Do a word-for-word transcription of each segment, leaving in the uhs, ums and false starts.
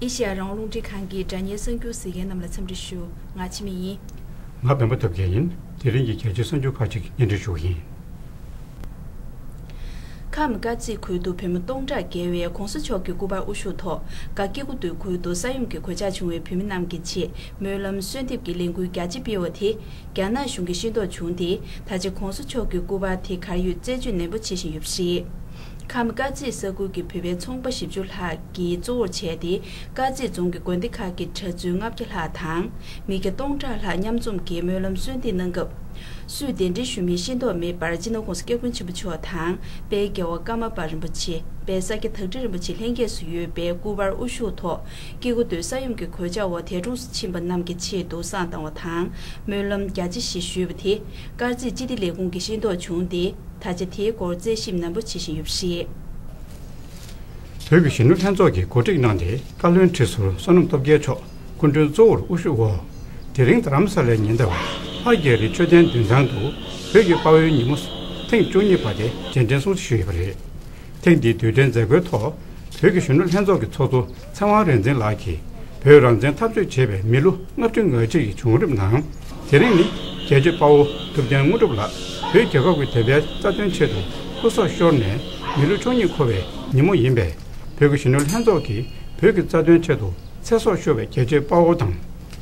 ཨེ་ཤེ་ཡ་རང་དབང་རླུང་འཕྲིན་ཁང་གི་སྒྲ་བརྙན་གསར་འགྱུར་གཟིགས་མཁན་རྣམས་ལ་འཚམས་འདྲི་ཞུ། ང་འཆི་མེད་ཡིན། ང་འབེན་པ་ཐབས་མཁས་ཡིན། དེ་རིང་གི་རྒྱལ་སྤྱིའི་གསར་འགྱུར་ཁག་ཅིག་སྙན་སྒྲོན་ཞུ་གི་ཡིན། ཁམས་དཀར་མཛེས་ཁུལ་དུ་བོད་མི་སྟོང་ཕྲག་བརྒལ་བས་༸གོང་ས་མཆོག་གི་སྐུ་པར་དབུ་བཞུགས་ཐོག་ག་སྐྱེ་རྒུ་སྟོད་ཁུལ་དུ་ས་ཡོམ་གྱི་གོད་ཆག་བྱུང་བའི་བོད་མི་རྣམས་ཀྱི་ཆེད་སྨོན་ལམ་གསོལ་འདེབས་ཀྱི་ལས་འགུལ་རྒྱ་ཆེ་སྤེལ་བ་དེ་རྒྱ་ནག་གཞུང་གིས་ཤེས་རྟོགས་བྱུང་སྟེ། ད་ཆ་༸གོང་ས་མཆོག་གི་སྐུ་པར་དེ་གར་ཡོད་རྩད་གཅོད་ནན་པོ་བྱེད་བཞིན་ཡོད་པ་རེད། ཁམས་དཀར་མཛེས་ས་ཁུལ་གྱི་བོད་པའི་ཚོང་པ་བཞི་བཅུ་ལྷག་གིས་གཙོ་བོར་བྱས་ཏེ། དཀར་མཛེས་རྫོང་གི་དགོན་སྡེ་ཁག་གི་གྲྭ་བཙུན་ལྔ་བརྒྱ་ལྷག་དང་། མི་སྐྱ་སྟོང་ཕྲག་ལྷག་མཉམ་འཛོམས་ཀྱིས་སྨོན་ལམ་གསོལ་འདེབས་གནང་སྐབས། སུས་གདན་འདྲེན་ཞུས་མིན་ཤེས་རྟོགས་མེད་པར། སྤྱི་ནོར་༸གོང་ས་༸སྐྱབས་མགོན་ཆེན་པོ་མཆོག་དང་། དཔལ་རྒྱལ་བ་ཀརྨ་པ་རིན་པོ་ཆེ། དཔལ་ས་སྐྱ་བདག་ཁྲི་རིན་པོ་ཆེ་ལྷན་རྒྱས་སུ་ཡོད་པའི་སྐུ་པར་དབུ་བཞུགས་ཐོག་སྐྱེ་རྒུ་སྟོད་ས་ཡོམ་གྱི་གོད་ཆག་འོག་འདས་གྲོངས་སུ་ཕྱིན་པ་རྣམས་ཀྱི་ཆེད་དུ་བསང་བཏང་བ་དང་། སྨོན་ལམ་རྒྱ་ཆེ་ཞིག་ཞུས་པ་དེ་དཀར་མཛེས་སྤྱི་བདེ་ལས་ཁུངས་ཀྱིས་ཤེས་རྟོགས་བྱུང་སྟེ། ད་ཆ་དེའི་སྐོར་རྩད་ཞིབ་ནན་པོ་བྱེད་བཞིན་ཡོད་པ་རེད། བོད་ཀྱི་གཞོན་ནུ་ལྷན་ཚོགས་ཀྱིས་གོ་སྒྲིག་གནང་སྟེ། བཀའ་བློན་ཁྲི་ཟུར་བསོད་ནམས་སྟོབས་རྒྱལ་མཆོག་སྐུ་མགྲོན་གཙོ་བོར་དབུ་བཞུགས་འོག་དེ་རིང་རྡ་རམ་ས་ལའི་ཉེ་འདབས་ལྷ་རྒྱལ་རི་མཆོད་རྟེན་མདུན་ཐང་དུ་བོད་ཀྱི་དཔའ་བོའི་ཉིན་མོ་ཐེངས་བཅུ་གཉིས་པ་དེ་རྗེས་དྲན་སྲུང་བརྩི་ཞུས་ཡོད་པ་རེད། ཐེངས་འདིའི་དུས་དྲན་མཛད་སྒོའི་ཐོག་བོད་ཀྱི་གཞོན་ནུ་ལྷན་ཚོགས་ཀྱི་ཚོགས་གཙོ་ཚེ་དབང་རིག་འཛིན་ལགས་ཀྱིས། བོད་རང་བཙན་འཐབ་རྩོད་བྱེད་པའི་མི་ལོ་ལྔ་བཅུ་ང་གཅིག་གི་བྱུང་རིམ་ནང་། དེ་རིང་ནི་རྒྱལ་གཅེས་དཔའ་བོ་ཐུབ་བསྟན་དངོས་གྲུབ་ལགས་བོད་རྒྱལ་ཁབ་ཀྱི་བདེན་པའི་རྩ་དོན་ཆེད་དུ་སྐུ་སྲོག་ཤོར་ནས་མི་ལོ་བཅུ་གཉིས་འཁོར་བའི་ཉིན་མོ་ཡིན་པས། བོད་ཀྱི་གཞོན་ནུ་ལྷན་ཚོགས་ཀྱིས་བོད་ཀྱི་རྩ་དོན་ཆེད་དུ་ཚེ་སྲོག་ཤོར་བའི་རྒྱལ་གཅེས་དཔའ་བོ་དང་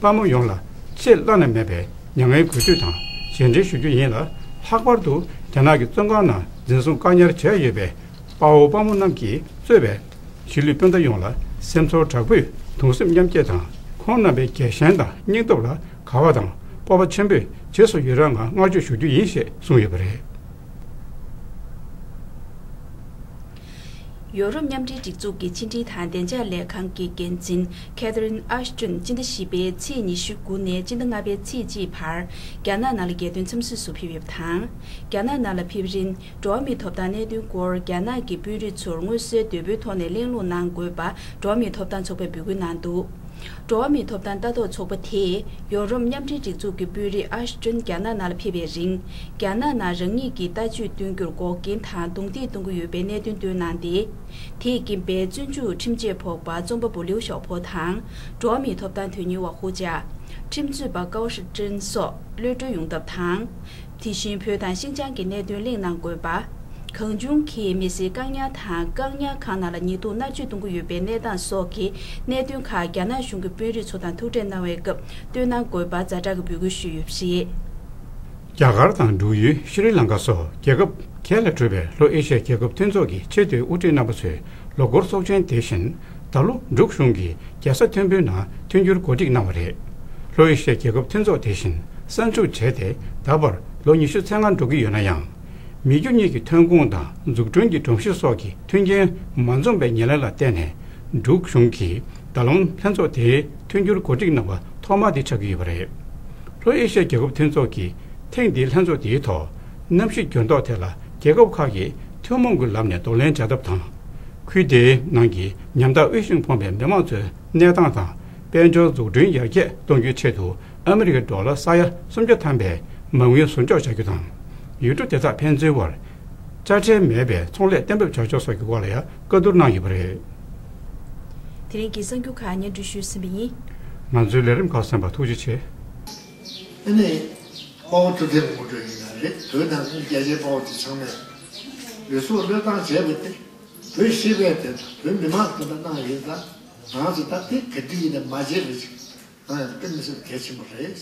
དཔའ་མོ་ཡོངས་ལ་ཆེས་བླ་ན་མེད་པའི་མྱ་ངན་གུས་འདུད་དང་རྗེས་དྲན་ཞུ་རྒྱུ་ཡིན་ལ། ལྷག་པར་དུ་རྒྱ་ནག་གི་བཙོན་ཁང་ནང་འཛིན་བཟུང་བཀག་ཉར་བྱས་ཡོད་པའི་དཔའ་བོ་དཔའ་མོ་རྣམས་ཀྱིས་གཙོས་པའི་གཞིས་ལུས་སྤུན་ཟླ་ཡོངས་ལ་སེམས་ཚོར་དྲག་པོས་གདུང་སེམས་མཉམ་སྐྱེད་དང་། ཁོང་རྣམ་པའི་རྒྱལ་ཞེན་དང་སྙིང་སྟོབས་ལ་དགའ་བ་དང་སྤོབས་པ་ཆེན་པོས་རྗེས་སུ་ཡི་རང་ངང་བསྔགས་བརྗོད་ཞུ་རྒྱུ་ཡིན་ཞེས་གསུངས་ཡོད་པ་རེད། ཡོ་རོབ་མཉམ་འབྲེལ་སྒྲིག་འཛུགས་ཀྱི་ཕྱི་འབྲེལ་དང་བདེ་འཇགས་ལས་ཁང་གི་འགན་འཛིན་Catherine Ashton་སྤྱི་ཟླ་བཞི་པའི་ཚེས་ཉི་ཤུ་དགུ་ནས་སྤྱི་ཟླ་ལྔ་པའི་ཚེས་གཅིག་བར་རྒྱ་ནག་ནང་ལ་རྒྱལ་དོན་འཚམས་གཟིགས་སུ་ཕེབས་ཡོད་པ་དང་། རྒྱ་ནག་ནང་ལ་ཕེབས་རིང་། འགྲོ་བ་མིའི་ཐོབ་ཐང་གནད་དོན་སྐོར་རྒྱ་ནག་གི་དཔོན་རིགས་ཚོར་མངོན་གསལ་དོད་པོའི་ཐོག་ནས་གླེང་སློང་གནང་དགོས་པ་འགྲོ་བ་མིའི་ཐོབ་ཐང་ཚོགས་པས་འབོད་སྐུལ་གནང་འདུག་འགྲོ་བ་མིའི་ཐོབ་ཐང་ལྟ་རྟོག་ཚོགས་པ་དེས་ཡོ་རོབ་མཉམ་འབྲེལ་སྒྲིག་འཛུགས་ཀྱི་དཔོན་རིགས་ཨ་ཤ་ཏོན་རྒྱ་ནག་ནང་ལ་ཕེབས་པའི་རིང་། རྒྱ་ནག་ནང་རང་ཉིད་ཀྱི་ལྟ་སྤྱོད་སྟོན་རྒྱུར་འགོག་རྐྱེན་དང་རྡུང་རྡེག་གཏོང་གི་ཡོད་པའི་གནད་དོན་བཏོན་གནང་སྟེ། དེས་རྐྱེན་པས་བཙོན་འཇུག་ཁྲིམས་ཆད་ཕོག་པ་རྩོམ་པ་པོ་ལིའུ་ཞའོ་ཕོ་དང་། འགྲོ་བ་མིའི་ཐོབ་ཐང་དོན་གཉེར་བ་ཧུ་ཅཱ། ཁྲིམས་རྩོད་པ་ཀའོ་ཧྲི་ཀྲིན་སོགས་གློད་གྲོལ་ཡོང་ཐབས་དང་། དེ་བཞིན་བོད་དང་ཤིན་ཅང་གི་གནད་དོན་གླེང་གནང་དགོས་པ། གང་བྱུང་གིས་མི་སེར་བཀག་ཉར་དང་བཀག་ཉར་ཁང་ནང་ལ་ཉེས་རྡུང་མནར་གཅོད་གཏོང་གི་ཡོད་པའི་གནས་སྟངས་སོགས་ཀྱི་གནད་དོན་ཁག་རྒྱ་ནག་གཞུང་གི་དཔོན་རིགས་ཚོ་དང་ཐུག་འཕྲད་གནང་བའི་སྐབས་བཏོན་གནང་དགོས་པ་ཛ་དྲག་གི་འབོད་སྐུལ་ཞུས་ཡོད་པ་རེད། རྒྱ་གར་དང་འབྲུག་ཡུལ་ཤྲི་ལང་ཀ་སོགས་རྒྱལ་ཁབ་ཁལ་ལས་གྲུབ་པའི་ལྷོ་ཨེ་ཤི་ཡའི་རྒྱལ་ཁབ་མཐུན་ཚོགས་ཀྱི་ཆེས་མཐོའི་དབུ་ཁྲིད་རྣམ་པ་ཚོས་ལོ་འཁོར་ཚོགས་ཆེན་དེ་བཞིན། ད་ལོ་འབྲུག་གཞུང་གིས་རྒྱལ་ས་ཐིམ་ཕུའི་ནང་མཐུན་འགྱུར་གོ་སྒྲིག་གནང་བ་རེད། ལྷོ་ཨེ་ཤི་ཡའི་རྒྱལ་ཁབ་མཐུན་ཚོགས་དེ་བཞིན་གསར་འཛུགས་བྱས་ཏེ་ད་བར་ལོ་ཉི་ཤུ་རྩ་ལྔ་འགྲོ་གི་ཡོད་ན་ཡང་། མི་རྒྱུ་གཉིས་ཀྱི་ཐོན་ཁུངས་དང་འཛུགས་སྐྲུན་གྱི་སྒྲོམ་གཞི་སོགས་ཀྱི་མཐུན་རྐྱེན་མ་འཛོམས་པའི་ཉེར་ལེན་ལ་བརྟེན་ནས། འབྲུག་གཞུང་གིས་ད་ལོ་ལྷན་ཚོགས་དེའི་མཐུན་འགྱུར་གོ་སྒྲིག་གནང་བ་ཐོག་མ་དེ་ཆགས་ཀྱི་ཡོད་པ་རེད། ལྷོ་ཨེ་ཤི་ཡའི་རྒྱལ་ཁབ་མཐུན་ཚོགས་ཀྱིས་ཐེངས་འདིའི་ལྷན་ཚོགས་དེའི་ཐོག་གནམ་གཤིས་འགྱུར་ལྡོག་ཐད་ལ་རྒྱལ་ཁབ་ཁག་གིས་ཐུན་མོང་གི་ལམ་ནས་གདོང་ལེན་བྱ་ཐབས་དང་། ཁུལ་དེའི་ནང་གི་ཉམ་ཐག་དབུལ་ཞིང་ཕོངས་པའི་མི་མང་ཚོའི་གནས་སྟངས་དང་། དཔལ་འབྱོར་འཛུགས་སྐྲུན་ཡར་རྒྱས་གཏོང་རྒྱུའི་ཆེད་དུ་ཨ་མི་རི་ཀའི་ཌོ་ལར་ས་ཡ་སུམ་བརྒྱ་ཐམ་པའི་མ་དངུལ་ཟུར་འཇོག་བྱ་རྒྱུ་དང་། ཡུལ་གྲུ་དེ་དག་ཕན་ཚུན་དབར་དཔྱ་ཁྲལ་མེད་པའི་ཚོང་ལས་གཏན་འབེབས་བྱ་ཕྱོགས་སོགས་ཀྱི་སྐོར་ལ་ཡང་བཀའ་བསྡུར་གནང་ཡོད་པ་རེད། དེ་རིང་གི་གསར་འགྱུར་ཁག་སྙན་སྒྲོན་ཞུས་ཟིན་པ་ཡིན། ང་ཚོའི་ལས་རིམ་ཁག་གསན་པར་ཐུགས་རྗེ་ཆེ། ཨ་ནི། དཔའ་བོ་ཐུབ་བསྟན་དངོས་གྲུབ་ཡིན་ན་རེད། བོད་ནང་གི་རྒྱལ་གཅེས་དཔའ་བོ་དེ་ཚང་མས་ལུས་སྲོག་བློས་བཏང་བྱས་པ་དེ། བོད་ཤེས་པའི་དོན་དང་བོད་མི་མང་དོན་དུ་གནང་ཡོད་ཙང་། ང་ཚོ་ད་དེ་ག་དུས་ཡིན་ན་མ་བརྗེད་རེད་ཅིག་གནང་ཡག་དེ་དཔེ་མི་སྲིད་པའི་གལ་ཆེན་པོ་རེད།